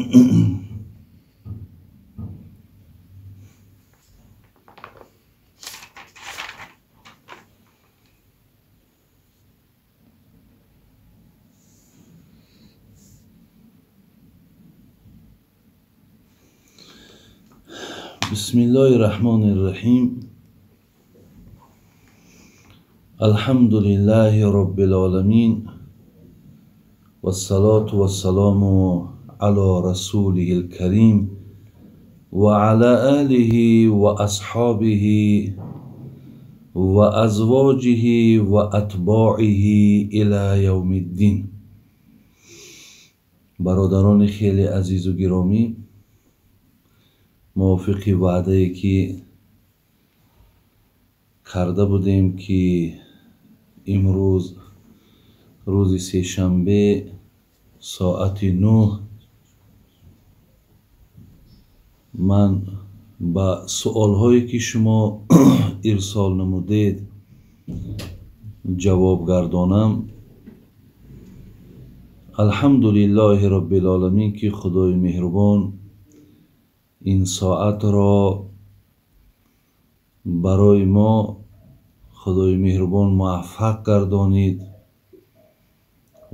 بسم الله الرحمن الرحیم. الحمد لله رب العالمین والصلاة والسلام على رسوله الكريم وعلى آله وأصحابه وأزواجه وأتباعه إلى يوم الدين. برادران خیلی عزیز و گرامی، موافق وعده که کرده بودیم که امروز روز سه‌شنبه ساعت 9 من با سوالهایی که شما ارسال نمودید جواب گردانم. الحمدلله رب العالمین که خدای مهربان این ساعت را برای ما خدای مهربان موفق گردانید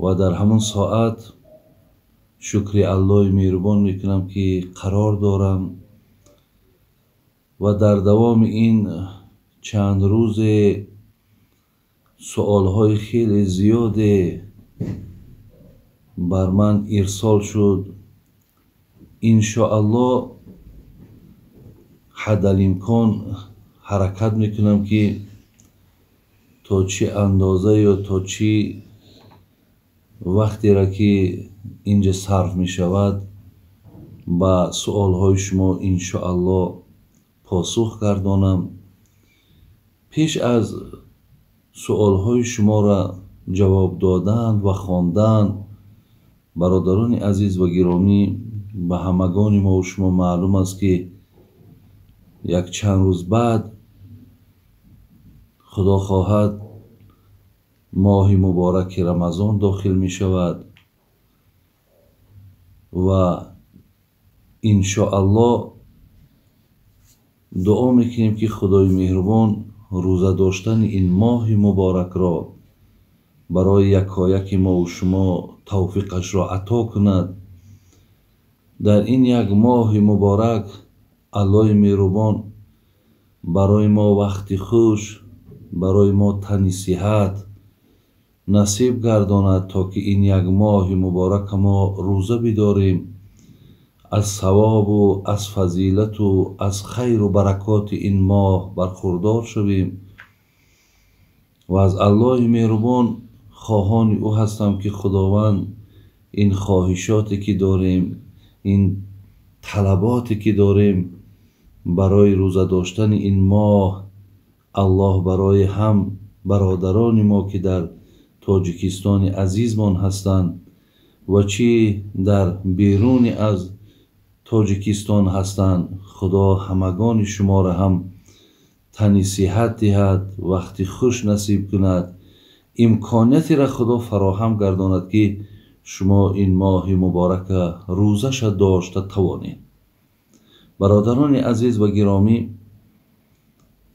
و در همون ساعت شکر الله مهربان میکنم که قرار دارم و در دوام این چند روز سوالهای خیلی زیاد بر من ارسال شد. انشاءالله حد الامکان حرکت میکنم که تا چه اندازه یا تا چه وقتی را که اینجا صرف میشود با سوالهای شما انشاءالله پاسخ گردانم. پیش از سوالهای شما را جواب دادن و خواندن، برادران عزیز و گرامی، به همگان ما و شما معلوم است که یک چند روز بعد خدا خواهد ماه مبارک رمضان داخل می شود و انشاءالله دعا میکنیم که خدای مهربان روزه داشتن این ماه مبارک را برای یکایک ما و شما توفیقش را عطا کند. در این یک ماه مبارک الله مهربان برای ما وقت خوش، برای ما تن صحت نصیب گرداند تا که این یک ماه مبارک ما روزه بداریم، از ثواب و از فضیلت و از خیر و برکات این ماه برخوردار شویم و از الله مهربان خواهان او هستم که خداوند این خواهشاتی که داریم، این طلباتی که داریم برای روزه داشتن این ماه، الله برای هم برادران ما که در تاجیکستان عزیزمان هستند و چی در بیرون از تاجیکستان هستند، خدا همگان شما را هم تن صحت دهد، وقتی خوش نصیب کند، امکانیتی را خدا فراهم گرداند که شما این ماه مبارک روزش داشته توانید. برادران عزیز و گرامی،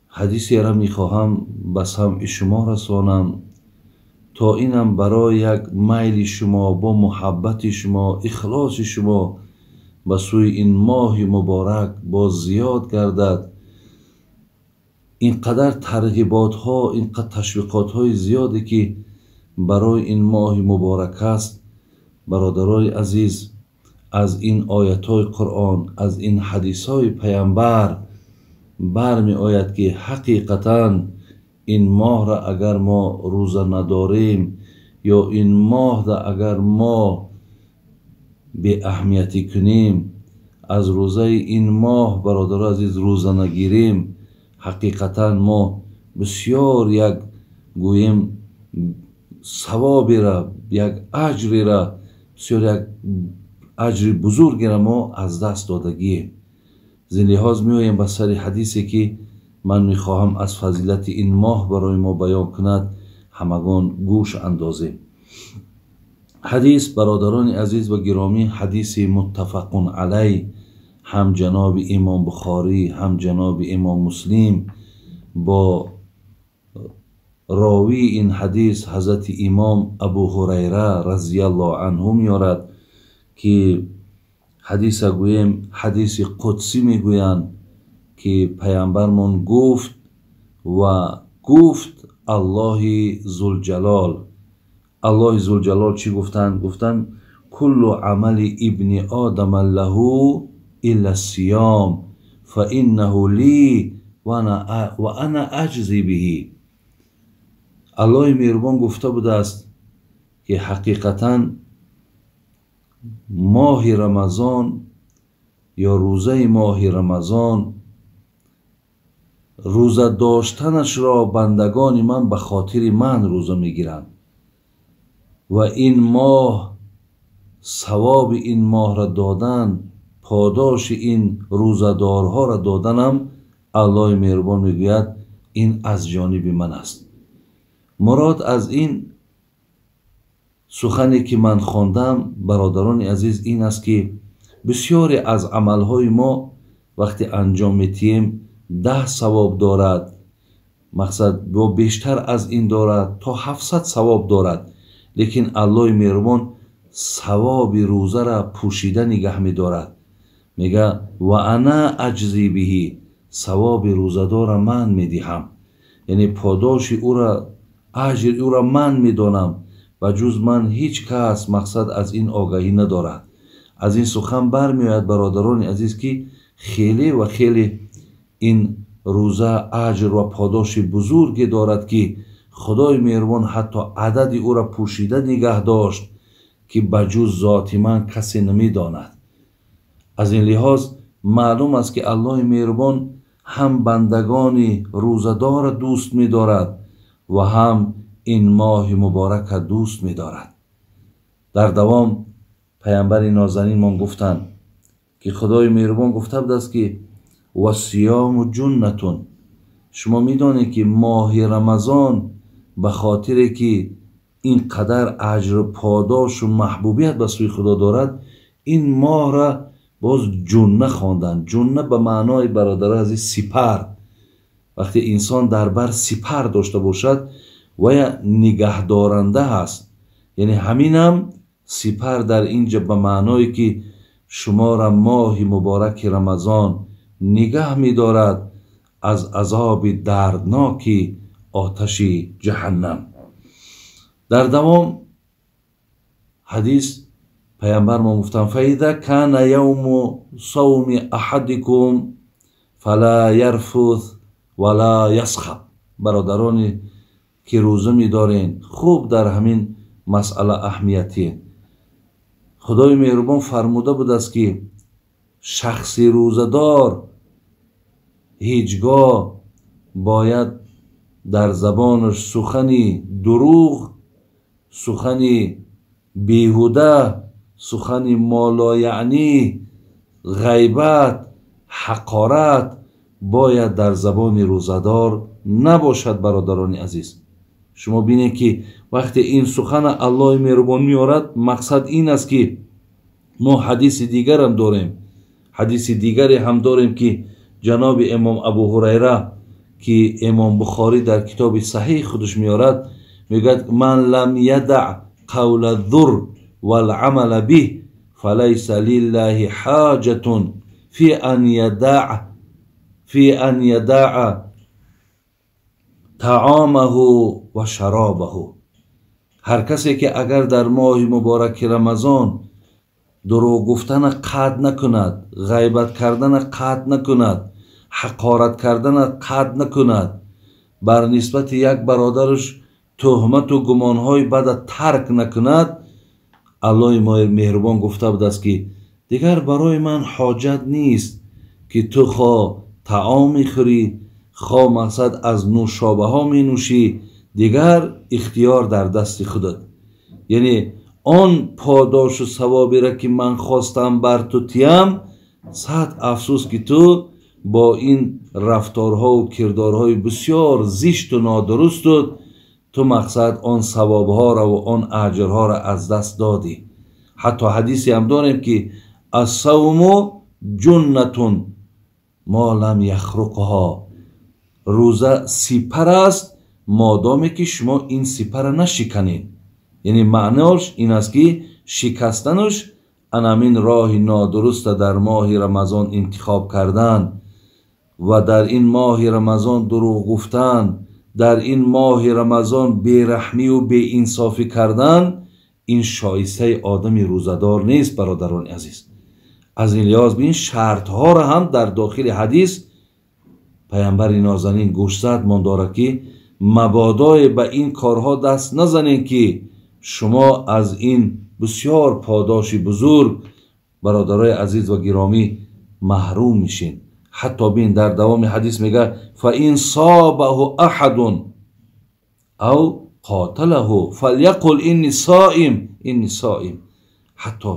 حدیثی را میخواهم به سمع شما رسانم تا اینم برای یک میل شما، با محبت شما، اخلاص شما به سوی این ماه مبارک باز زیاد گردد. اینقدر ترغیبات ها، اینقدر تشویقات های زیادی که برای این ماه مبارک است، برادرای عزیز، از این آیت های قرآن، از این حدیث های پیامبر برمی آید که حقیقتا این ماه را اگر ما روزه نداریم یا این ماه را اگر ما بی اهمیتی کنیم، از روزه این ماه برادر عزیز روزه نگیریم، حقیقتا ما بسیار یک گوییم ثوابی را، یک اجری را، بسیار یک اجر بزرگی را ما از دست دادگیم. زین لحاظ میآیم به سر حدیثی که من میخواهم از فضیلت این ماه برای ما بیان کند، همگان گوش اندازیم. Ҳадис, бародарони азиз ва гиромӣ, ҳадиси муттафақун алай, ҳам ҷаноби имом Бухорӣ, ҳам ҷаноби имом Муслим бо ровии ин ҳадис ҳазрати имом Абу Ҳурайра разияллоҳу анҳу меорад, ки ҳадиса гӯем ҳадиси қудсӣ мегӯянд, ки паямбармон гуфт ва гуфт Аллоҳи Зулҷалол. Аллоҳи Зулҷалол чӣ гуфтанд? Гуфтанд: куллу амали ибни одама лаҳу илла сиём фа иннаҳу ли ва ана аҷзи биҳи. Аллоҳи меҳрубон гуфта будааст, ки ҳақиқатан моҳи Рамазон ё рӯзаи моҳи Рамазон, рӯза доштанашро бандагони ман ба хотири ман рӯза мегиранд ва ин моҳ, савоби ин моҳро додан, подоши ин рӯзадорҳоро доданам, Аллоҳи меҳрубон мегӯяд, ин аз ҷониби ман аст. Мурод аз ин сухане ки ман хондам, бародарони азиз, ин аст, ки бисёре аз амалҳои мо вақте анҷом метиҳем, 10 савоб дорад, мақсад бо бештар аз ин дорад, то 700 савоб дорад, лекин Аллоҳи меҳрубон савоби рӯзара пӯшида нигаҳ медорад. Мега: ва ана аҷзи биҳи, савоби рӯзадора ман медиҳам, яъне подоши ӯра, аҷри ӯра ман медонам ва ҷуз ман ҳеҷ кас мақсад аз ин огаҳӣ надорад. Аз ин сухан бармеояд, бародарони азиз, ки хеле ва хеле ин рӯза аҷр ва подоши бузурге дорад, ки Худои меҳрубон ҳатто адади ӯра пӯшида нигаҳ дошт, ки ба ҷуз зоти ман касе намедонад. Аз ин лиҳоз маълум аст, ки Аллоҳи меҳрубон ҳам бандагони рӯзадорро дӯст медорад ва ҳам ин моҳи муборакро дӯст медорад. Дар давом паямбари нозанинмон гуфтанд, ки Худои меҳрубон гуфта будааст, ки вассиёму ҷуннатун. Шумо медонед, ки моҳи Рамазон ба хотире ки ин қадар аҷру подошу маҳбубият ба сӯи Худо дорад, ин моҳра боз ҷунна хонданд. Ҷунна ба маънои, бародари азиз, сипар. Вақте инсон дар бар сипар дошта бошад, вая нигаҳдоранда ҳаст. Яъне ҳаминам сипар дар инҷа ба маъное, ки шуморо моҳи мубораки Рамазон нигаҳ медорад аз азоби дардноки оташи ҷаҳаннам. Дар давом ҳадис паямбармон гуфтанд: фаиза кана явму савми аҳадикум фала ярфус вала ясхаб. Бародароне ки рӯза медорен, хуб дар ҳамин масъала аҳамиятие. Худои меҳрубон фармуда будааст, ки шахси рӯзадор ҳеҷ гоҳ бояд дар забонаш сухани дурӯғ, сухани беҳуда, сухани молояънӣ, ғайбат, ҳақорат бояд дар забони рӯзадор набошад. Бародарони азиз, шумо бинед, ки вақте ин сухана Аллоҳи меҳрубон меорад, мақсад ин аст, ки мо ҳадиси дигарам дорем, ҳадиси дигаре ҳам дорем, ки ҷаноби имом Абу Ҳурайра, ки имом Бухорӣ дар китоби саҳиҳ худаш меорад, мегӯяд: ман лам ядаъ қавла зур валъамала биҳ фалайса лиллаҳи ҳоҷатун фи ан ядаъа таомаҳу ва шаробаҳу. Ҳар касе ки агар дар моҳи мубораки Рамазон дурӯғ гуфтана қатъ накунад, ғайбат кардана қатъ накунад, ҳақорат кардана қатъ накунад, бар нисбати як бародараш туҳмату гумонҳои бада тарк накунад, Аллоҳи меҳрубон гуфта будааст, ки дигар барои ман ҳоҷат нест, ки ту хо таом мехӯрӣ, хо мақсад аз нӯшобаҳо менӯшӣ, дигар ихтиёр дар дасти худат. Яъне он подошу савоберо, ки ман хостам бар ту тиям, сад афсӯс, ки ту бо ин рафторҳову кирдорҳои бисёр зишту нодурусту Ту мақсад он савобҳоро ва он аҷрҳоро аз даст додӣ. Ҳатто ҳадисе ҳам дорем, ки ассавму ҷуннатун мо лам яхруқҳо, рӯза сипар аст модоме ки шумо ин сипарро нашиканед. Яъне маънош ин аст, ки шикастанаш анамин роҳи нодуруста дар моҳи Рамазон интихоб кардан ва дар ин моҳи Рамазон дурӯғ гуфтан, дар ин моҳи Рамазон бераҳмию беинсофӣ кардан, ин шоистаи одами рӯзадор нест, бародарони азиз. Аз ин лиҳоз ин шартҳоро ҳам дар дохили ҳадис паямбари нозанин гӯшзад мон дорад, ки мабодое ба ин корҳо даст назанед, ки шумо аз ин бисёр подоши бузург, бародарои азиз ва гиромӣ, маҳрум мешед. Ҳатто бин, дар давоми ҳадис мегӯяд: фа ин собаҳу аҳадун ав қоталаҳу фаляқул инни соим, инни соим. Ҳатто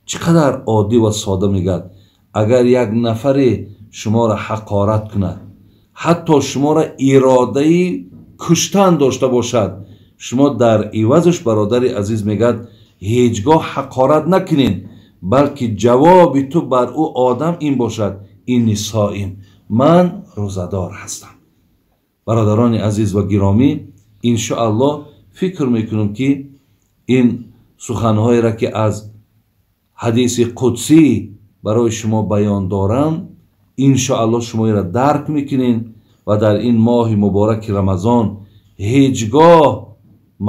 чӣ қадар оддӣ ва сода мегӯяд: агар як нафаре шуморо ҳақорат кунад, ҳатто шуморо иродаи куштан дошта бошад, шумо дар ивазаш, бародари азиз, мегӯяд, ҳеҷ гоҳ ҳақорат накунед, балки ҷавоби ту бар ӯ одам ин бошад: инни соим, ман рӯзадор ҳастам. Бародарони азиз ва гиромӣ, иншоаллоҳ фикр мекунам, ки ин суханҳоеро, ки аз ҳадиси қудсӣ барои шумо баён дорам, иншоаллоҳ шумо инро дарк мекунед ва дар ин моҳи мубораки Рамазон ҳеҷ гоҳ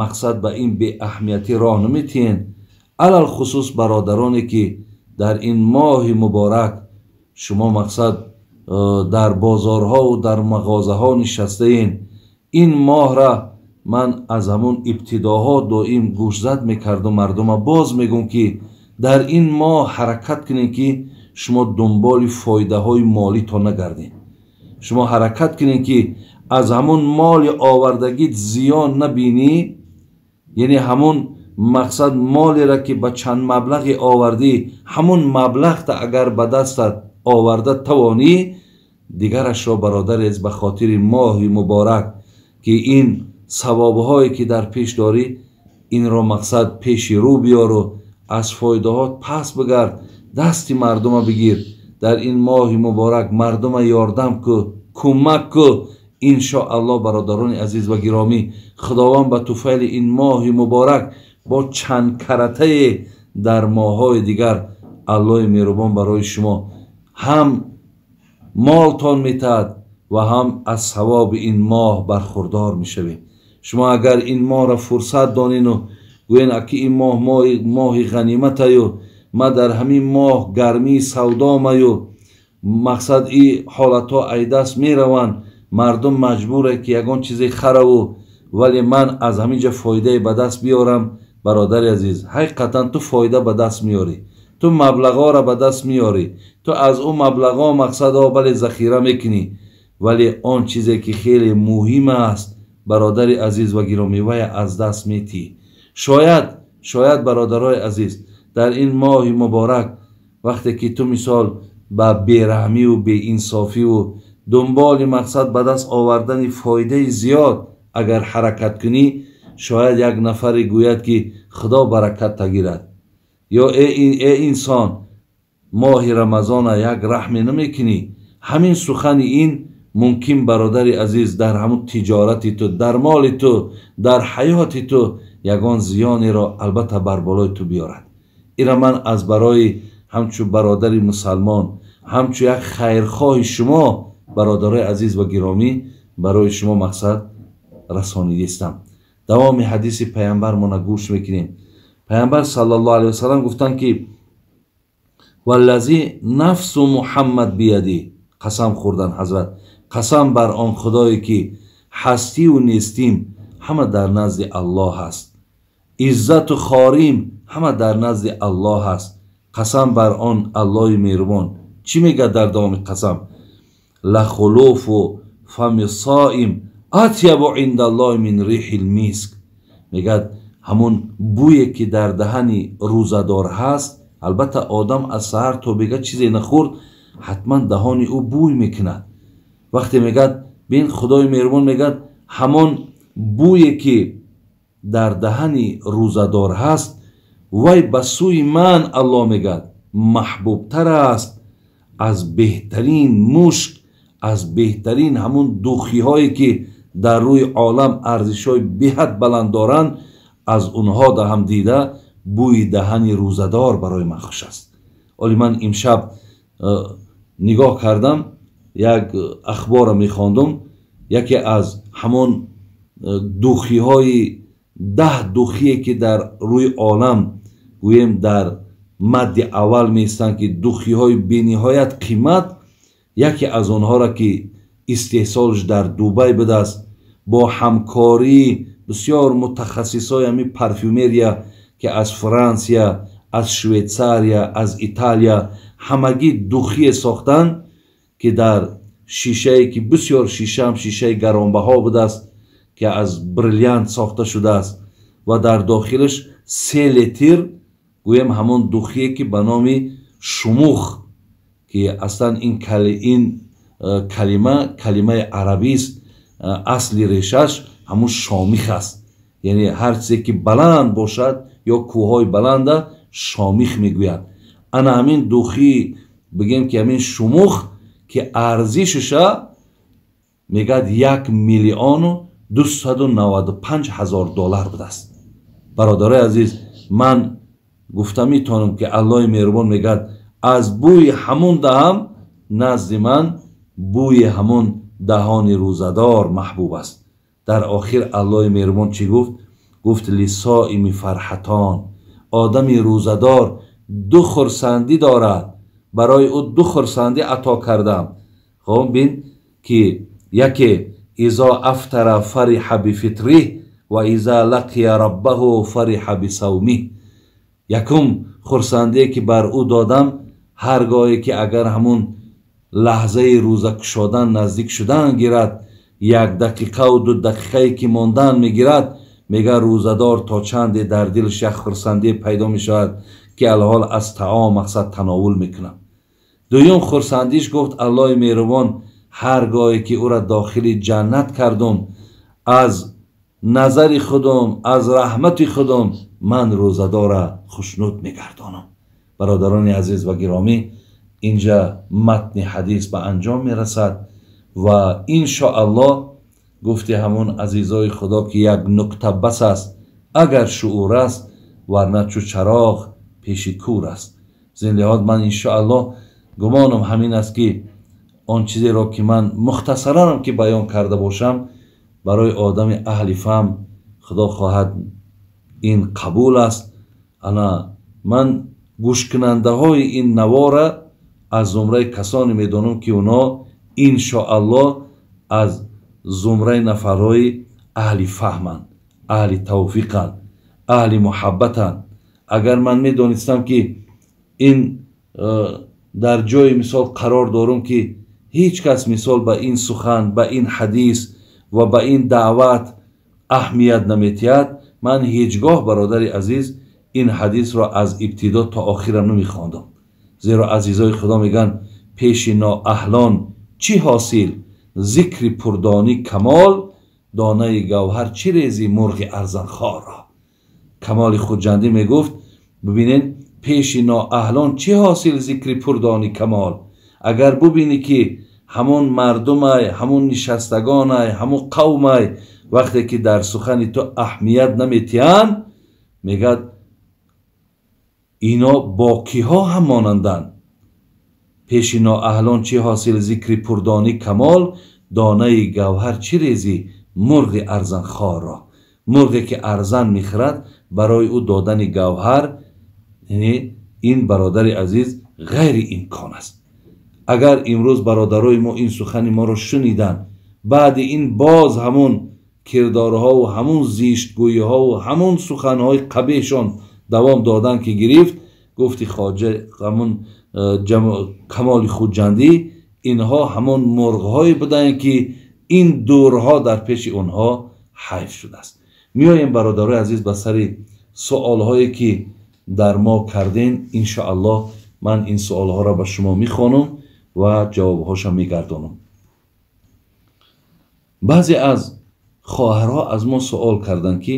мақсад ба ин беаҳамиятӣ роҳ наметиҳед. Алалхусус бародароне, ки дар ин моҳи муборак шумо мақсад дар бозорҳову дар мағозаҳо нишастаед. Ин моҳра ман аз ҳамун ибтидоҳо доим гӯшзад мекардум мардума, боз мегӯм, ки дар ин моҳ ҳаракат кунед, ки шумо дунболи фоидаҳои молитон нагардед. Шумо ҳаракат кунед, ки аз ҳамун моли овардагит зиён набинӣ, яъне ҳамун мақсад молеро, ки ба чанд маблағе овардӣ, ҳамун маблағта агар ба дастат оварда тавонӣ, дигарашро, бародари азиз, ба хотири моҳи муборак, ки ин савобҳое, ки дар пеш дорӣ, инро мақсад пеши рӯ биёру аз фоидаҳо пас бигард, дасти мардума бигир, дар ин моҳи муборак мардума ёрдам ку, кӯмак ку. Иншоаллоҳ, бародарони азиз ва гиромӣ, Худованд ба туфайли ин моҳи муборак бо чанд каратае дар моҳҳои дигар Аллоҳи меҳрубон барои шумо ҳам молтон метаҳад ва ҳам аз савоби ин моҳ бархурдор мешавед. Шумо агар ин моҳро фурсат донену гӯен, аки ин моҳ моҳи ғаниматаю, ма дар ҳамин моҳ гармии савдомаю, мақсад и ҳолатҳо айдаст мераванд, мардум маҷбуре, ки ягон чизе хараву, вале ман аз ҳамин ҷо фоидае ба даст биёрам. Бародари азиз, ҳақиқатан ту фоида ба даст меёрӣ, ту маблағҳоро ба даст меёрӣ, ту аз ӯ маблағҳо мақсадҳо бале захира мекунӣ, вале он чизе, ки хеле муҳим аст, бародари азиз ва гиромӣ, вая аз даст метиҳӣ. Шояд, бародарои азиз, дар ин моҳи муборак вақте ки ту мисол ба бераҳмиву беинсофиву дунболи мақсад ба даст овардани фоидаи зиёд агар ҳаракат кунӣ, шояд як нафаре гӯяд, ки Худо баракат тагирад, ё э инсон, моҳи Рамазона як раҳме намекунӣ. Ҳамин сухани ин мумкин, бародари азиз, дар ҳамун тиҷорати ту, дар моли ту, дар ҳаёти ту ягон зиёнеро албатта бар болои ту биёрад. Ира ман аз барои ҳамчун бародари мусалмон, ҳамчун як хайрхоҳи шумо, бародарои азиз ва гиромӣ, барои шумо мақсад расонидистам. Давоми ҳадиси паямбармона гӯш мекунем. Паямбар саллаллоҳу алайҳи васаллам гуфтанд, ки валлази нафсу Муҳаммад бияди, қасам хӯрдан ҳазрат, қасам бар он Худое, ки ҳастиву нестим ҳама дар назди Аллоҳ аст, иззату хорим ҳама дар назди Аллоҳ аст, қасам бар он Аллоҳи меҳрубон. Чӣ мегӯяд дар давоми қасам? Лахулуфу фами соим атябу индаллоҳи мин рихил миск. Мегӯяд, ҳамун бӯе, ки дар даҳани рӯзадор ҳаст, албатта одам аз саҳар то бега чизе нахӯрд, ҳатман даҳони ӯ бӯй мекунад. Вақте мегӯяд, бин, Худои меҳрубон мегӯяд, ҳамон Бӯе ки дар даҳани рӯзадор ҳаст, вай ба сӯи ман, Аллоҳ мегӯяд, маҳбубтар аст аз беҳтарин мушк, аз беҳтарин ҳамун духиҳое ки дар рӯи олам арзишҳои беҳад баланд доранд, аз онҳо даҳам дида бӯи даҳани рӯзадор барои ман хуш аст. Оли ман имшаб нигоҳ кардам, як ахборро мехондум, яке аз ҳамон духиҳои 10 духие ки дар рӯи олам гӯем дар мадди аввал меистанд, ки духиҳои бениҳоят қимат, яке аз онҳоро ки истеҳсолш дар Дубай будааст, бо ҳамкории бисёр мутахассисои ҳамин парфюмерия ки аз Франсия, аз Швейтсария, аз Италия ҳамагӣ духие сохтанд, ки дар шишае ки бисёр шишаам шишаи гаронбаҳо будааст, ки аз бриллиант сохта шудааст ва дар дохилаш 3 литр гӯем ҳамон духие ки ба номи шумух, ки аслан ин калима калимаи арабист, асли решаш ҳамун шомих аст, яъне ҳар чизе ки баланд бошад ё кӯҳҳои баланда шомих мегӯяд. Ана ҳамин духи бигем ки ҳамин шумух ки арзишаша мегӯяд 1 295 000 доллар будааст. Бародарои азиз, ман гуфта метавонам ки Аллоҳи меҳрубон мегӯяд, аз бӯи ҳамун даҳам назди ман бӯи ҳамун даҳони рӯзадор маҳбуб аст. Дар охир Аллоҳи меҳрубон чӣ гуфт? Гуфт: للصائم فرحتان. Одами рӯзадор ду хурсандӣ дорад, барои ӯ ду хурсандӣ ато кардам. Хоб, бин ки яке: إذا أفطر فرح بفطره وإذا لقي ربه فرح بصومه. Якум хурсандие ки бар ӯ додам, ҳар гоҳе ки агар ҳамун лаҳзаи рӯза кушодан наздик шудан гирад, 1 дақиқаву 2 дақиқае ки мондан мегирад, мега рӯзадор то чанде дар дилаш як хурсандие пайдо мешавад, ки алҳол аз таом мақсад тановул мекунам. Дуюм хурсандиш, гуфт Аллоҳи меҳрубон, ҳар гоҳе ки ӯра дохили ҷаннат кардум, аз назари худум, аз раҳмати худум ман рӯзадора хушнуд мегардонам. Бародарони азиз ва гиромӣ, инҷа матни ҳадис ба анҷом мерасад ва иншоаллоҳ, гуфти ҳамун азизои Худо, ки як нукта бас аст агар шуур аст, варна чу чароғ пеши кур аст. Зин лиҳоз ман иншоаллоҳ гумонам ҳамин аст, ки он чизеро ки ман мухтасаранам ки баён карда бошам, барои одами аҳли фаҳм, Худо хоҳад, ин қабул аст. Ана ман гӯшкунандаҳои ин навора аз зумраи касоне медонам, ки онҳо иншоаллоҳ аз зумраи нафарҳои аҳли фаҳманд, аҳли тавфиқанд, аҳли муҳаббатанд. Агар ман медонистам, ки ин дар ҷои мисол қарор дорум, ки ҳеҷ кас мисол ба ин сухан, ба ин ҳадис ва ба ин даъват аҳамият наметиҳад, ман ҳеҷ гоҳ, бародари азиз, ин ҳадисро аз ибтидо то охирам намехондам. Зеро азизои Худо мегӯянд: пеши ноаҳлон чӣ ҳосил зикри пурдонӣ камол, донаи гавҳар чӣ резӣ мурғи арзанхорро. Камоли Хуҷандӣ мегуфт, бибинед: пеши ноаҳлон чӣ ҳосил зикри пурдонӣ камол. Агар бубинӣ, ки ҳамон мардумай, ҳамон нишастагонай, ҳамон қавмай, вақте ки дар сухани ту аҳамият наметиҳанд, мегӯяд, ино бо киҳо ҳам монанданд? Пеши ноаҳлон чӣ ҳосил зикри пурдонӣ камол, донаи гавҳар чӣ резӣ мурғи арзанхорро. Мурғе ки арзан мехӯрад, барои ӯ додани гавҳар, яъне ин, бародари азиз, ғайриимкон аст. Агар имрӯз бародарои мо ин сухани моро шуниданд, баъди ин боз ҳамун кирдорҳову ҳамун зиштгӯиҳову ҳамун суханҳои қабеҳшон давом додан ки гирифт, гуфти хоҷа ҳамун Камоли Хуҷандӣ, инҳо ҳамон мурғҳое буданд, ки ин дурҳо дар пеши онҳо ҳайф шудааст. Меоем, бародарои азиз, ба сари суолҳое ки дар мо кардем. Иншоаллоҳ, ман ин суолҳоро ба шумо мехонам ва ҷавобҳоша мегардонам. Баъзе аз Хоҳарҳо аз мо суол карданд, ки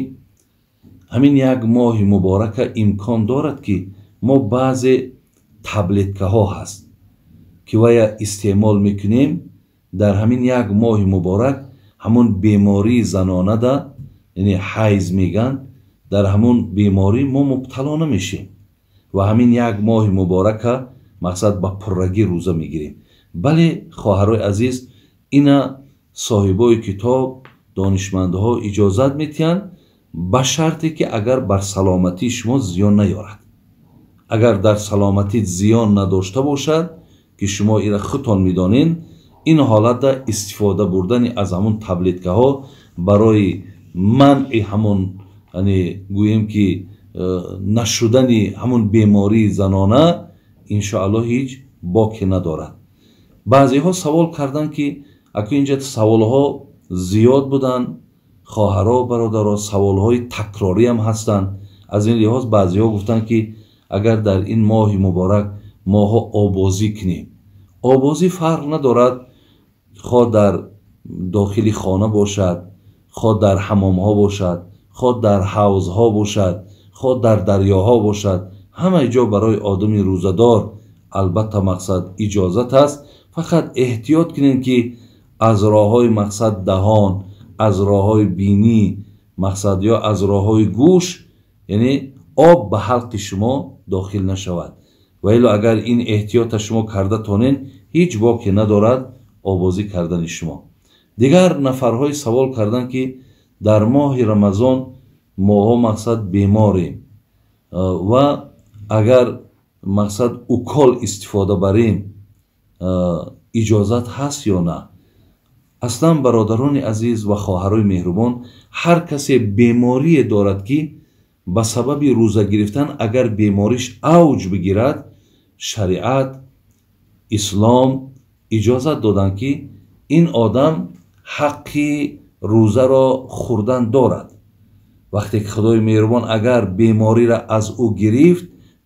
ҳамин як моҳи муборака имкон дорад, ки мо баъзе таблеткаҳо ҳаст, ки вая истеъмол мекунем, дар ҳамин як моҳи муборак ҳамон бемории занонада, яъне ҳайз меган, дар ҳамон беморӣ мо мубтало намешем ва ҳамин як моҳи муборака мақсад ба пуррагӣ рӯза мегирем. Бале, хоҳарои азиз, ина соҳибои китоб, донишмандҳо иҷозат метиҳанд, ба шарте ки агар бар саломатии шумо зиён наёрад. Агар дар саломатӣ зиён надошта бошад, ки шумо ира худтон медонед, ин ҳолатда истифода бурдани аз ҳамон таблеткаҳо барои манъи ҳамон, яъне гӯем ки нашудани ҳамон бемории занона, иншоаллоҳ ҳеҷ боке надорад. Баъзеҳо савол карданд, ки аку инҷа саволҳо зиёд буданд, хоҳаро, бародаро, саволҳои такрорӣ ҳам ҳастанд. Аз ин лиҳоз баъзеҳо гуфтанд, ки агар дар ин моҳи муборак моҳо обозӣ кунем, обозӣ фарқ надорад, хоҳ дар дохили хона бошад, хоҳ дар ҳамомҳо бошад, хоҳ дар ҳавзҳо бошад, хоҳ дар дарёҳо бошад, ҳамаи ҷо барои одами рӯзадор албатта мақсад иҷозат аст. Фақат эҳтиёт кунем, ки аз роҳҳои мақсад даҳон, аз роҳҳои бинӣ мақсад ё аз роҳҳои гӯш, яъне об ба ҳалқи шумо дохил нашавад. Ва ило агар ин эҳтиёта шумо карда тонед, ҳеҷ боке надорад обозӣ кардани шумо. Дигар нафарҳои савол карданд, ки дар моҳи Рамазон моҳо мақсад беморем ва агар мақсад укол истифода барем, иҷозат ҳаст ё на? Аслан бародарони азиз ва хоҳарои меҳрубон, ҳар касе беморие дорад, ки ба сабаби рӯза гирифтан агар бемориш авҷ бигирад, шариат, ислом иҷозат доданд, ки ин одам ҳаққи рӯзаро хӯрдан дорад. Вақте ки Худои меҳрубон агар бемориро аз ӯ гирифт,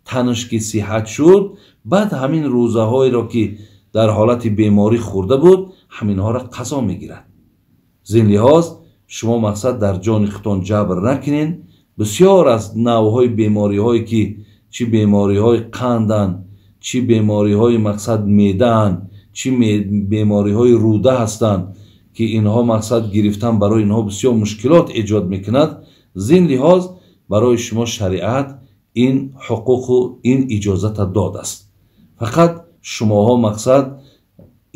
танаш ки сиҳат шуд, баъд ҳамин рӯзаҳоеро ки дар ҳолати беморӣ хӯрда буд, ҳаминҳоро қазо мегирад. Зин лиҳоз шумо мақсад дар ҷони худтон ҷабр накунед. Бисёр аз навъҳои бемориҳое ки чӣ бемориҳои қанданд, чӣ бемориҳои мақсад меъдаанд, чӣ бемориҳои рӯда ҳастанд, ки инҳо мақсад гирифтан барои инҳо бисёр мушкилот эҷод мекунад. Зин лиҳоз барои шумо шариат ин ҳуқуқу ин иҷозата додааст. Фақат шумоҳо мақсад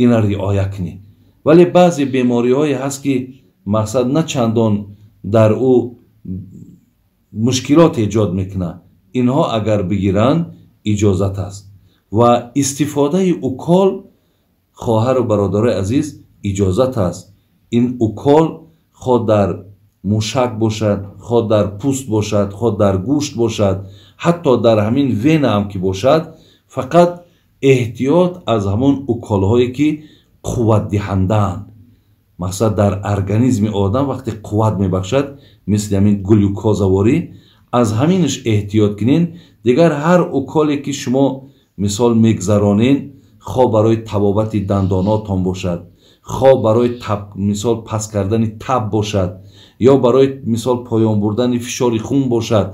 ина риоя кунед. Вале баъзе бемориҳое ҳаст, ки мақсад на чандон дар ӯ мушкилот эҷод мекунад, инҳо агар бигиранд иҷозат аст. Ва истифодаи укол, хоҳару бародарои азиз, иҷозат аст. Ин укол хоҳ дар мушак бошад, хоҳ дар пӯст бошад, хоҳ дар гӯшт бошад, ҳатто дар ҳамин вена ҳам ки бошад, фақат эҳтиёт аз ҳамон уколҳое ки қувватдиҳандаанд. Мақсад дар организми одам вақте қувват мебахшад, мисли ҳамин глюкозаворӣ, аз ҳаминаш эҳтиёт кунед. Дигар ҳар уколе ки шумо мисол мегзаронед, хоҳ барои табобати дандонотон бошад, хоҳ барои мисол паст кардани таб бошад, ё барои мисол поён бурдани фишори хун бошад,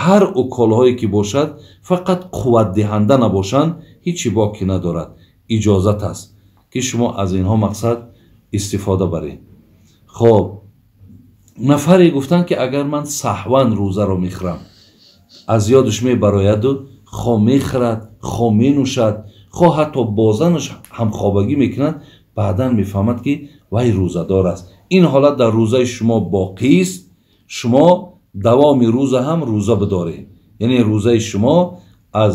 ҳар уколҳое ки бошад, фақат қувватдиҳанда набошанд, ҳеҷ боке надорад. Иҷозат аст, ки шумо аз инҳо мақсад истифода баред. Хоб, нафаре гуфтанд, ки агар ман саҳван рӯзаро мехӯрам, аз ёдаш мебарояду хо мехӯрад, хо менӯшад, хо ҳатто бо занаш ҳамхобагӣ мекунад, баъдан мефаҳмад, ки вай рӯзадор аст. Ин ҳолат дар рӯзаи шумо боқист, шумо давоми рӯза ҳам рӯза бидоред. Яъне рӯзаи шумо аз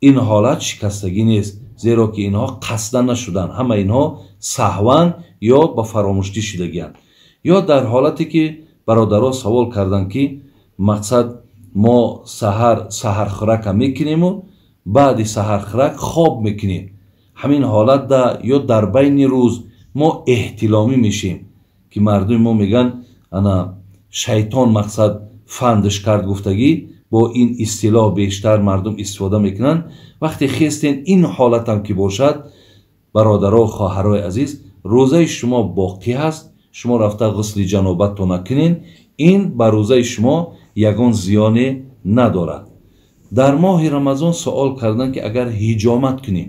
ин ҳолат шикастагӣ нест, зеро ки инҳо қасдан нашуданд, ҳама инҳо саҳван ё ба фаромӯштӣ шидагианд. Ё дар ҳолате ки бародаро савол карданд, ки мақсад мо саҳар саҳархӯрака мекунему баъди саҳархӯрак хоб мекунем, ҳамин ҳолатда ё дар байни рӯз мо эҳтиломӣ мешем, ки мардуми мо мегӯянд ана шайтон мақсад фандш кард гуфтагӣ, бо ин истилоҳ бештар мардум истифода мекунанд. Вақте хестен ин ҳолатам ки бошад, бародаро, хоҳарои азиз, рӯзаи шумо боқӣ ҳаст. Шумо рафта ғусли ҷанобатто накунед, ин ба рӯзаи шумо ягон зиёне надорад. Дар моҳи Рамазон суол карданд, ки агар ҳиҷомат кунем,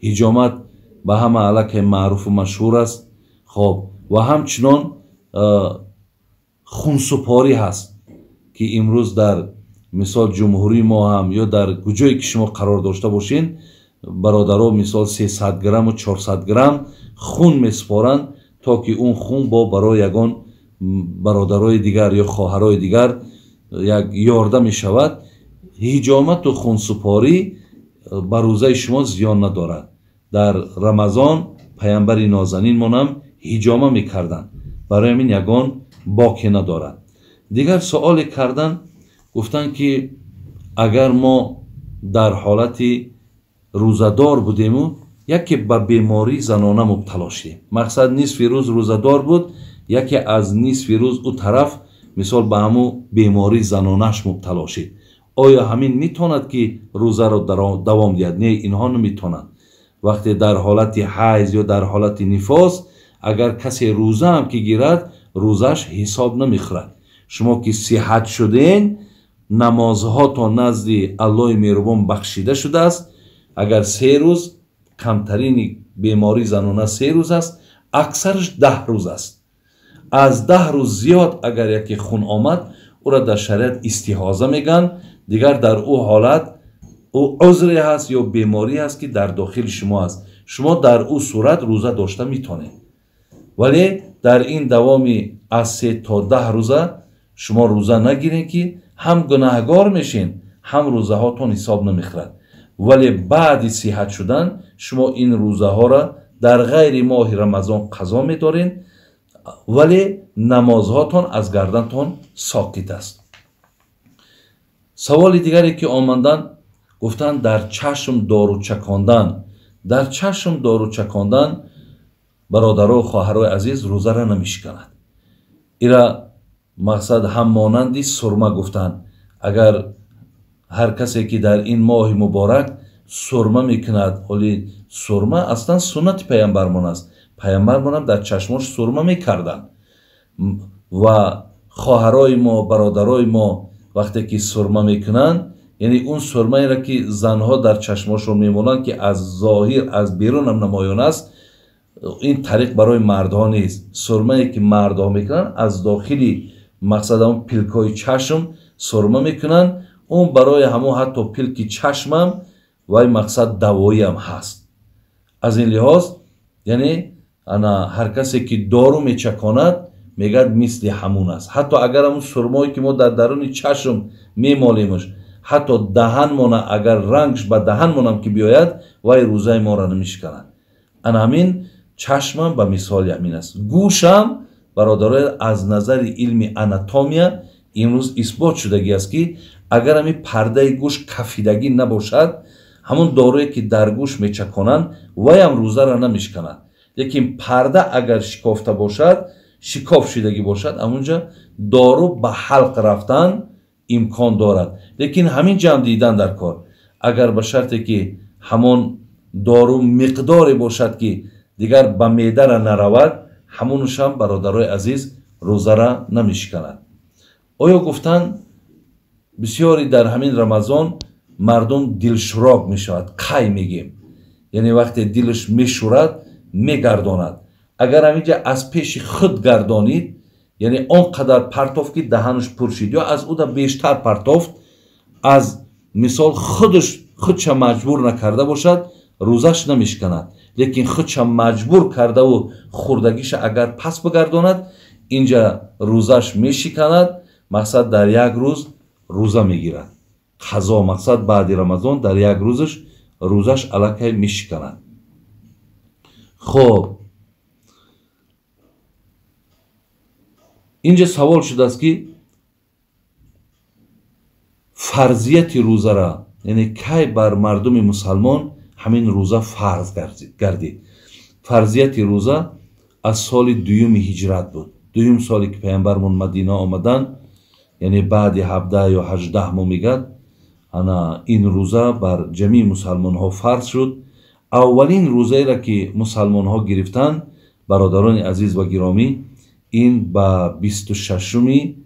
ҳиҷомат ба ҳама аллакай маъруфу машҳур аст. Хоб, ва ҳамчунон хунсупорӣ ҳаст, ки имрӯз дар мисол ҷумҳурии мо ҳам ё дар куҷое ки шумо қарор дошта бошед, бародаро мисол 300 грамму 400 грамм хун месупоранд, то ки он хун бо барои ягон бародарои дигар ё хоҳарои дигар як ёрда мешавад. Ҳиҷомату хунсупорӣ ба рӯзаи шумо зиён надорад. Дар Рамазон паямбари нозанинмонам ҳиҷома мекарданд, барои ҳамин ягон боке надорад. Дигар суоле карданд, гуфтанд ки агар мо дар ҳолати рӯзадор будему яке ба бемории занона мубтало шудем, мақсад нисфи рӯз рӯзадор буд, яке аз нисфи рӯз ӯ тараф мисол ба ҳамун бемории занонаш мубтало шид, оё ҳамин метавонад ки рӯзаро давом диҳад? Не, инҳо наметавонанд. Вақте дар ҳолати ҳайз ё дар ҳолати нифос агар касе рӯза ҳам ки гирад, рӯзаш ҳисоб намехӯрад. Шумо ки сиҳат шуден, намозҳотон назди Аллоҳи меҳрубон бахшида шудааст. Агар 3 рӯз, камтарини бемории занона 3 рӯз аст, аксараш 10 рӯз аст. Аз 10 рӯз зиёд агар яке хун омад, ӯро дар шариат истиҳоза мегӯянд. Дигар дар ӯ ҳолат ӯ узре ҳаст ё беморӣ ҳаст, ки дар дохили шумо аст. Шумо дар ӯ сурат рӯза дошта метавонед, вале дар ин давоми аз 3 то 10 рӯза шумо рӯза нагиред, ки ҳам гунаҳгор мешин, ҳам рӯзаҳотон ҳисоб намехӯрад. Вале баъди сиҳат шудан шумо ин рӯзаҳоро дар ғайри моҳи Рамазон қазо медоред, вале намозҳотон аз гардантон соқит аст. Саволи дигаре ки омаданд, гуфтанд дар чашм дору чакондан. Дар чашм дору чакондан, бародару хоҳарои азиз, рӯзаро намешиканад. Ира мақсад ҳам монанди сурма гуфтанд. Агар ҳар касе ки дар ин моҳи муборак сурма мекунад, ҳоли сурма аслан суннати паямбармон аст. Паямбармонам дар чашмош сурма мекарданд ва хоҳарои мо, бародарои мо вақте ки сурма мекунанд, яъне он сурмаеро ки занҳо дар чашмошон мемонанд, ки аз зоҳир аз берунам намоён аст, ин тариқ барои мардҳо нест. Сурмае ки мардҳо мекунанд, аз дохили мақсад ҳамон пилкҳои чашм сурма мекунанд, он барои ҳамон ҳатто пилки чашмам вай мақсад давоиам ҳаст. Аз ин лиҳоз, яъне ана ҳар касе ки дору мечаконад, мегӯяд мисли ҳамун аст. Ҳатто агар ҳамун сурмое ки мо дар даруни чашм мемолемш, ҳатто даҳанмона агар рангш ба даҳанмонам ки биёяд, вай рӯзаи моро намешиканад. Ана ҳамин чашмам ба мисоли ҳамин аст. Гӯшам, бародароя, аз назари илми анатомия имрӯз исбот шудагӣ аст, ки агар ҳамин пардаи гӯш кафидагӣ набошад, ҳамон доруе ки дар гӯш мечаконанд, вайам рӯзаро намешиканад. Лекин парда агар шикофта бошад, шикоф шудагӣ бошад, ҳамунҷа дору ба ҳалқ рафтан имкон дорад. Лекин ҳамин ҷамъ дидан дар кор, агар ба шарте ки ҳамон дору миқдоре бошад, ки дигар ба меъдара наравад, ҳамонушам, бародарои азиз, рӯзара намешиканад. Оё гуфтанд бисёре дар ҳамин Рамазон мардум дилшурок мешавад, қай мегем, яъне вақте дилаш мешурад, мегардонад. Агар ҳаминҷа аз пеши худ гардонид, яъне он қадар партофт, ки даҳанаш пур шид, ё аз ӯда бештар партофт, аз мисол худша маҷбур накарда бошад, рӯзаш намешиканад. Лекин худша маҷбур кардаву хурдагиша агар пас бигардонад, инҷа рӯзаш мешиканад. Мақсад дар як рӯз рӯза мегирад. Қазо мақсад баъди Рамазон дар як рӯзаш рӯзаш аллакай мешиканад. Хоб, инҷа савол шудааст, ки фарзияти рӯзара, яъне кай бар мардуми мусалмон ҳамин рӯза фарз гардид. Фарзияти рӯза аз соли дуюми ҳиҷрат буд. Дуюм соле ки паямбармон Мадина омаданд, яъне баъди 17 ё 18 моҳ мегӯяд, ана ин рӯза бар ҷамии мусалмонҳо фарз шуд. Аввалин рӯзаеро ки мусалмонҳо гирифтанд, бародарони азиз ва гиромӣ, Ин ба 26-уми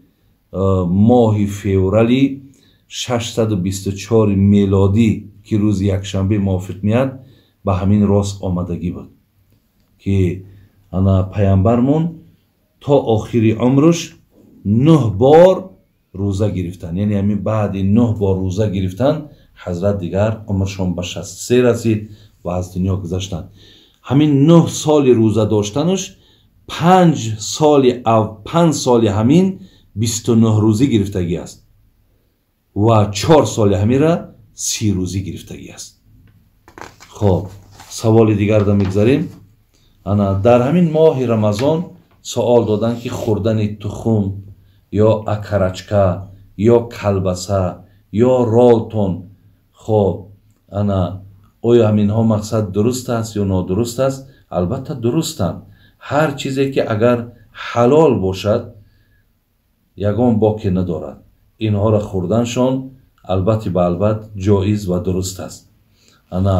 моҳи феврали 624 мелодӣ, ки рӯзи якшанбе мувофиқ меяд, ба ҳамин рост омадагӣ буд, ки ана паямбармон то охири умрш 9 бор рӯза гирифтан. Яъне ҳамин баъди 9 бор рӯза гирифтан ҳазрат дигар умршон ба 63 расид ва аз дунё гузаштанд. Ҳамин 9 соли рӯза доштанаш 5 соли ҳамин 29 рӯзӣ гирифтагӣ аст ва 4 соли ҳамира 30 рӯзӣ гирифтагӣ аст. Хоб, саволи дигарда мегзарем. Ана дар ҳамин моҳи Рамазон суол доданд, ки хӯрдани тухм ё акарачка ё калбаса ё ролтон, хоб, ана оё ҳаминҳо мақсад дуруст аст ё нодуруст аст? Албатта дурустанд. Ҳар чизе ки агар ҳалол бошад, ягон боке надорад. Инҳоро хӯрданшон албатта ба албат ҷоиз ва дуруст аст. Ана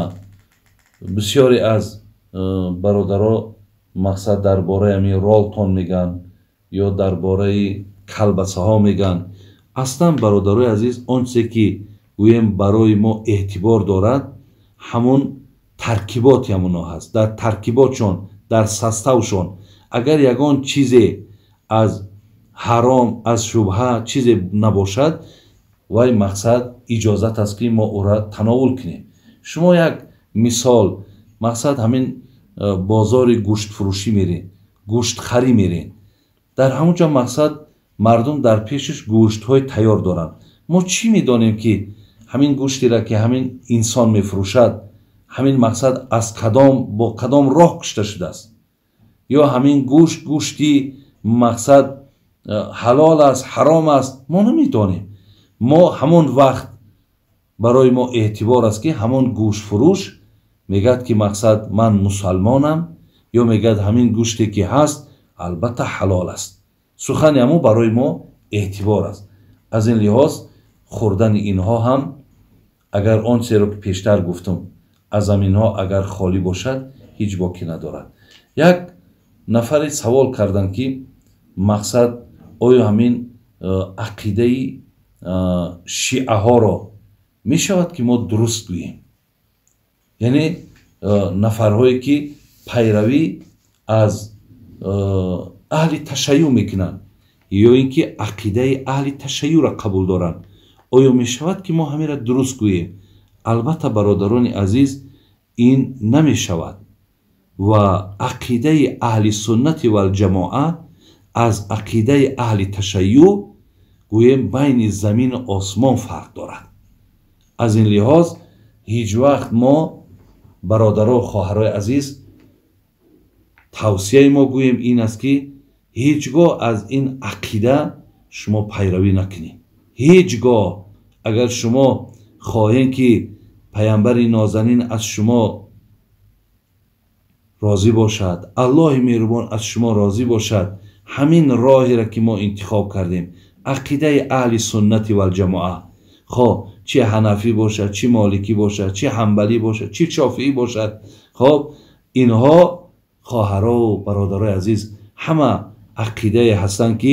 бисёре аз бародаро мақсад дар бораи ҳамин ролтон мегӯянд ё дар бораи калбасаҳо мегӯянд. Аслан бародарои азиз, он чизе ки гӯем барои мо эътибор дорад, ҳамон таркиботи ҳамонҳо ҳаст. Дар таркиботшон, дар составшон агар ягон чизе аз ҳаром, аз шубҳа чизе набошад, вай мақсад иҷозат аст, ки мо ӯра тановул кунем. Шумо як мисол, мақсад ҳамин бозори гӯштфурӯшӣ мерен, гӯштхарӣ мерен, дар ҳамон ҷо мақсад мардум дар пешаш гӯштҳои тайёр доранд. Мо чӣ медонем, ки ҳамин гӯштеро, ки ҳамин инсон мефурӯшад, ҳамин мақсад аз кадом, бо кадом роҳ кушта шудааст, ё ҳамин гӯшт гӯшти мақсад ҳалол аст, ҳаром аст, мо намедонем. Мо ҳамон вақт барои мо эътибор аст, ки ҳамон гӯштфурӯш мегӯяд, ки мақсад ман мусалмонам, ё мегӯяд ҳамин гӯште ки ҳаст албатта ҳалол аст. Сухани ҳамон барои мо эътибор аст. Аз ин лиҳоз хӯрдани инҳо ҳам, агар он чизеро ки пештар гуфтум, аз ҳаминҳо агар холӣ бошад, ҳеҷ боке надорад. Як нафаре савол карданд, ки мақсад оё ҳамин ақидаи шиаҳоро мешавад, ки мо дуруст гӯем? Яъне нафарҳое ки пайравӣ аз аҳли ташайюъ мекунанд ё ин ки ақидаи аҳли ташайюъро қабул доранд, оё мешавад, ки мо ҳаминро дуруст гӯем? Албатта бародарони азиз, ин намешавад ва ақидаи аҳли суннати валҷамоа аз ақидаи аҳли ташайюъ гӯем байни замину осмон фарқ дорад. Аз ин лиҳоз ҳеҷ вақт мо бародаро, хоҳарои азиз, тавсияи мо гӯем ин аст, ки ҳеҷ гоҳ аз ин ақида шумо пайравӣ накунед. Ҳеҷ гоҳ агар шумо хоҳед, ки паямбари нозанин аз шумо розӣ бошад, Аллоҳи меҳрубон аз шумо розӣ бошад, ҳамин роҳеро ки мо интихоб кардем, ақидаи аҳли суннати валҷамоа, хо чи ҳанафӣ бошад, чи моликӣ бошад, чи ҳанбалӣ бошад, чи шофиӣ бошад, хоб инҳо хоҳарову бародарои азиз ҳама ақидае ҳастанд, ки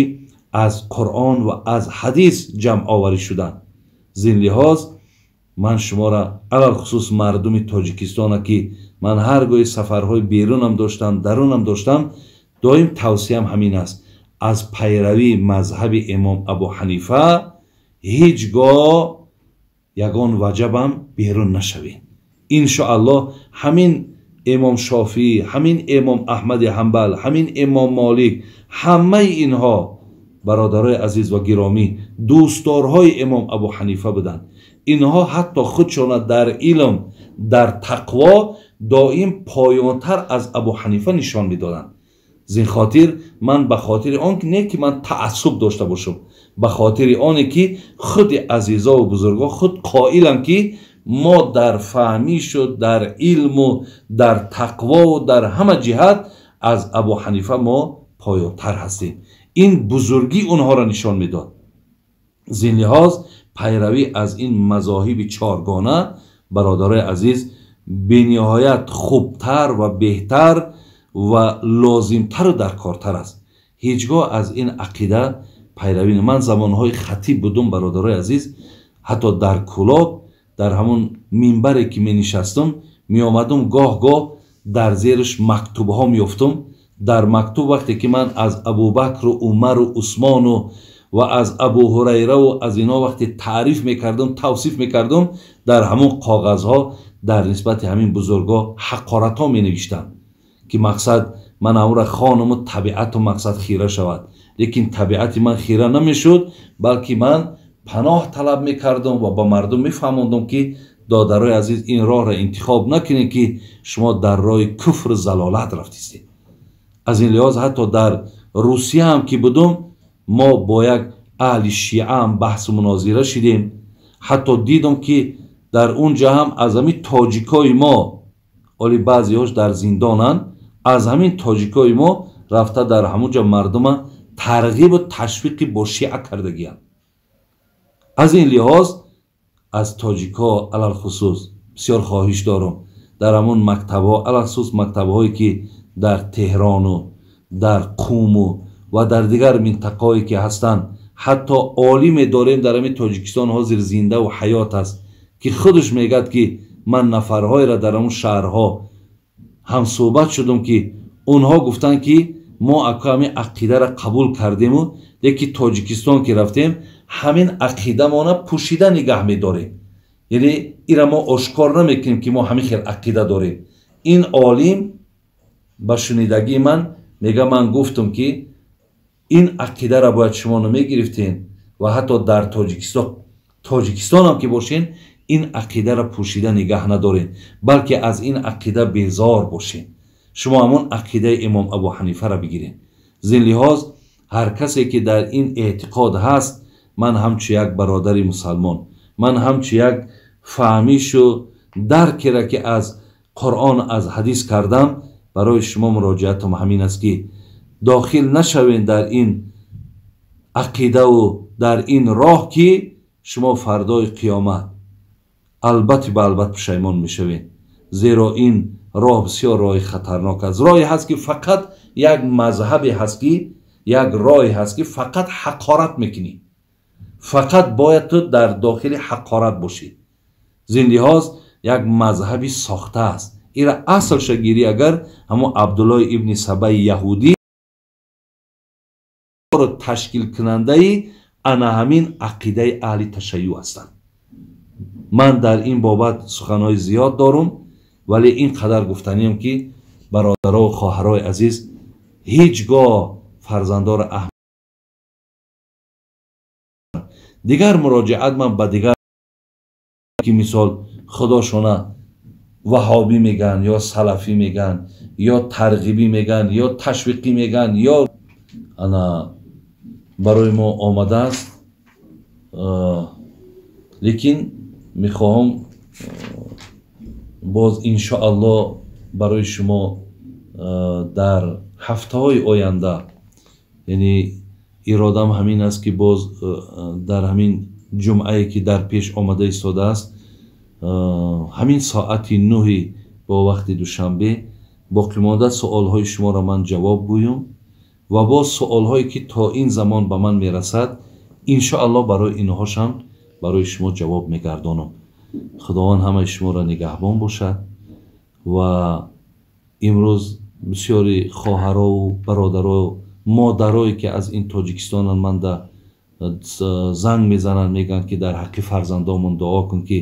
аз Қуръон ва аз ҳадис ҷамъоварӣ шуданд. Зин лиҳоз ман шуморо алалхусус мардуми Тоҷикистона, ки ман ҳар гоҳи сафарҳои берунам доштам, дарунам доштам, доим тавсиям ҳамин аст: аз пайравии мазҳаби имом Абу Ҳанифа ҳеҷ гоҳ ягон ваҷабам берун нашавед. Иншоаллоҳ ҳамин имом Шофиӣ, ҳамин имом Аҳмади Ҳанбал, ҳамин имом Молик, ҳамаи инҳо бародарои азиз ва гиромӣ дӯстдорҳои имом Абу Ҳанифа буданд. Инҳо ҳатто худшона дар илм, дар тақво доим поёнтар аз Абу Ҳанифа нишон медоданд. Зин хотир ман ба хотири он не ки ман таассуб дошта бошам, ба хотири оне ки худи азизову бузургон худ қоиланд, ки мо дар фаҳмишу дар илму дар тақвову дар ҳама ҷиҳат аз Абу Ҳанифа мо поёнтар ҳастем. Ин бузургӣ онҳоро нишон медод. Зин лиҳоз пайравӣ аз ин мазоҳиби чоргона, бародарои азиз, бениҳоят хубтар ва беҳтар ва лозимтару даркортар аст. Ҳеҷ гоҳ аз ин ақида пайравӣ. Ман замонҳои хатиб будум, бародарои азиз, ҳатто дар Кӯлоб, дар ҳамон минбаре ки менишастум, меомадум, гоҳ-гоҳ дар зериш мактубҳо меёфтум. Дар мактуб вақте ки ман аз Абубакру Умару Усмону ва аз Абу Ҳурайраву аз инҳо вақте таъриф мекардум, тавсиф мекардум, дар ҳамон коғазҳо дар нисбати ҳамин бузургҳо ҳақоратҳо менавиштам, ки мақсад ман ҳамонро хонуму табиату мақсад хира шавад. Лекин табиати ман хира намешуд, балки ман паноҳ талаб мекардум ва ба мардум мефаҳмондум, ки додарои азиз, ин роҳро интихоб накунед, ки шумо дар роҳи куфру залолат рафтистед. Аз ин лиҳоз ҳатто дар Русия ҳам ки будум, мо бо як аҳли шиа ҳам баҳсу мунозира шидем. Ҳатто дидум, ки дар он ҷа ҳам аз ҳамин тоҷикои мо, оли баъзеҳош дар зиндонанд, аз ҳамин тоҷикои мо рафта дар ҳамон ҷа мардума тарғибу ташвиқи бо шиа кардагиянд. Аз ин лиҳоз аз тоҷикҳо алалхусус бисёр хоҳиш дорам, дар ҳамон мактабҳо, алалхусус мактабҳое ки дар Теҳрону дар Қуму ва дар дигар минтақаҳое ки ҳастанд, ҳатто олиме дорем дар ҳамин Тоҷикистон ҳозир зиндаву ҳаёт аст, ки худаш мегӯяд, ки ман нафарҳоеро дар ҳамон шаҳрҳо ҳамсӯҳбат шудум, ки онҳо гуфтанд, ки мо ака ҳамин ақидаро қабул кардему, лекин Тоҷикистон ки рафтем, ҳамин ақидамона пӯшида нигаҳ медорем, яъне ира мо ошкор намекунем, ки мо ҳамин хел ақида дорем. Ин олим ба шунидагии ман мега, ман гуфтум, ки ин ақидаро бояд шумо намегирифтен ва ҳатто дар Тоҷикистонам ки бошен, ин ақидаро пӯшида нигаҳ надоред, балки аз ин ақида безор бошед. Шумо ҳамон ақидаи имом Абу Ҳанифаро бигиред. Зин лиҳоз ҳар касе ки дар ин эътиқод ҳаст, ман ҳамчу як бародари мусалмон, ман ҳамчу як фаҳмишу даркеро ки аз Қуръон, аз ҳадис кардам, барои шумо муроҷиатам ҳамин аст, ки дохил нашавед дар ин ақидаву дар ин роҳ, ки шумо фардои қиёмат албатти ба албат пушаймон мешавед, зеро ин роҳ бисёр роҳи хатарнок аст. Роҳе ҳаст, ки фақат як мазҳабе ҳаст, ки як роҳе ҳаст, ки фақат ҳақорат мекунӣ, фақат бояд ту дар дохили ҳақорат бошӣ. Зин лиҳоз як мазҳаби сохта аст. Ира аслша гирӣ, агар ҳамон Абдуллои ибни Сабаи яҳудӣ ташкилкунандаи ана ҳамин ақидаи аҳли ташайюъ ҳастанд. Ман дар ин бобат суханҳои зиёд дорум, вале ин қадар гуфтаниям, ки бародарову хоҳарои азиз, ҳеҷ гоҳ фарзандоро дигар муроҷиат ман ба дигар, ки мисол худошона ваҳобӣ мегӯянд, ё салафӣ мегӯянд, ё тарғибӣ мегӯянд, ё ташвиқӣ мегӯянд, ё ана барои мо омадааст. Лекин мехоҳам боз иншоаллоҳ барои шумо дар ҳафтаҳои оянда, яъне иродам ҳамин аст, ки боз дар ҳамин ҷумъае ки дар пеш омада истодааст, ҳамин соати 9 бо вақти Душанбе, боқимонда суолҳои шуморо ман ҷавоб гӯям ва боз суолҳое ки то ин замон ба ман мерасад, иншоаллоҳ барои инҳошам барои шумо ҷавоб мегардонам. Худованд ҳамаи шуморо нигаҳбон бошад. Ва имрӯз бисёри хоҳарову бародаро, модарое ки аз ин Тоҷикистонанд, ман да занг мезананд, мегӯянд, ки дар ҳаққи фарзандомон дуо кун, ки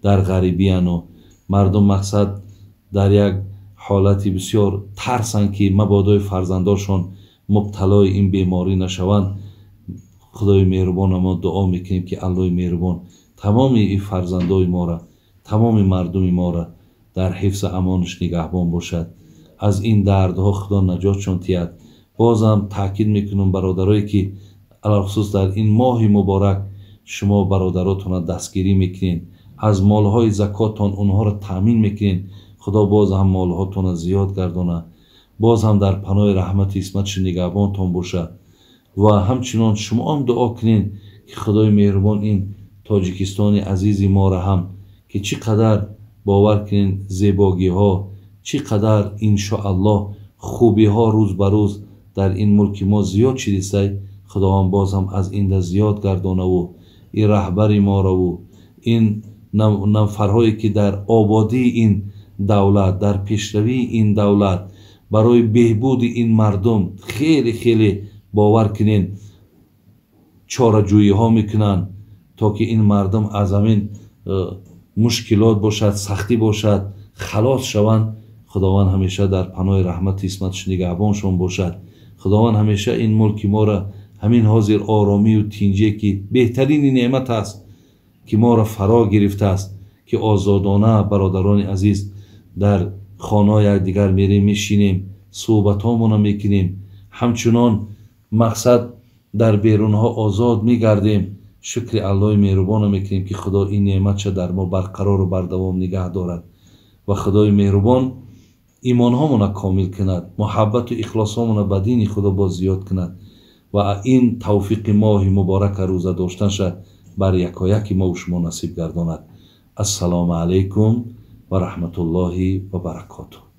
дар ғарибияну мардум мақсад дар як ҳолати бисёр тарсанд, ки мабодои фарзандошон мубталои ин беморӣ нашаванд. Худои меҳрубона мо дуо мекунем, ки Аллоҳи меҳрубон тамоми ин фарзандои моро, тамоми мардуми моро дар ҳифзу амонаш нигаҳбон бошад, аз ин дардҳо Худо наҷотшон диҳад. Бозам таъкид мекунам, бародарое ки алалхусус дар ин моҳи муборак шумо бародаротонро дастгирӣ мекунед, аз молҳои закоттон онҳоро таъмин мекунед, Худо боз ҳам молҳотонро зиёд гардонад, боз ҳам дар паноҳи раҳмати исматши нигаҳбонтон бошад. Ва ҳамчунон шумоам дуо кунед, ки Худои меҳрубон ин Тоҷикистони азизи моро ҳам, ки чӣ қадар бовар кунед зебогиҳо, чӣ қадар иншоаллоҳ хубиҳо рӯз ба рӯз Дар ин мулки мо зиёд шидистай, Худованд боз ҳам аз инда зиёд гардонаву ин раҳбари морову ин нафарҳое ки дар ободии ин давлат, дар пешравии ин давлат, барои беҳбуди ин мардум хеле хеле, бовар кунед, чораҷӯиҳо мекунанд, то ки ин мардум аз ҳамин мушкилот бошад, сахтӣ бошад, халос шаванд. Худованд ҳамеша дар паноҳи раҳмати исматаш нигаҳбоншон бошад. Худованд ҳамеша ин мулки моро ҳамин ҳозир оромию тинҷие, ки беҳтарини неъмат аст, ки моро фаро гирифтааст, ки озодона, бародарони азиз, дар хонаҳои якдигар мерем, мешинем, суҳбатҳомонро мекунем, ҳамчунон мақсад дар берунҳо озод мегардем. Шукри Аллоҳи меҳрубонро мекунем, ки Худо ин неъматша дар мо барқарору бардавом нигаҳ дорад ва Худои меҳрубон имонҳомонро комил кунад, муҳаббату ихлосҳомонро ба дини Худо боз зиёд кунад ва ин тавфиқи моҳи муборака рӯза доштанша бар якояки мову шумо насиб гардонад. Ассалому алайкум ва раҳматуллоҳи ва баракотуҳ.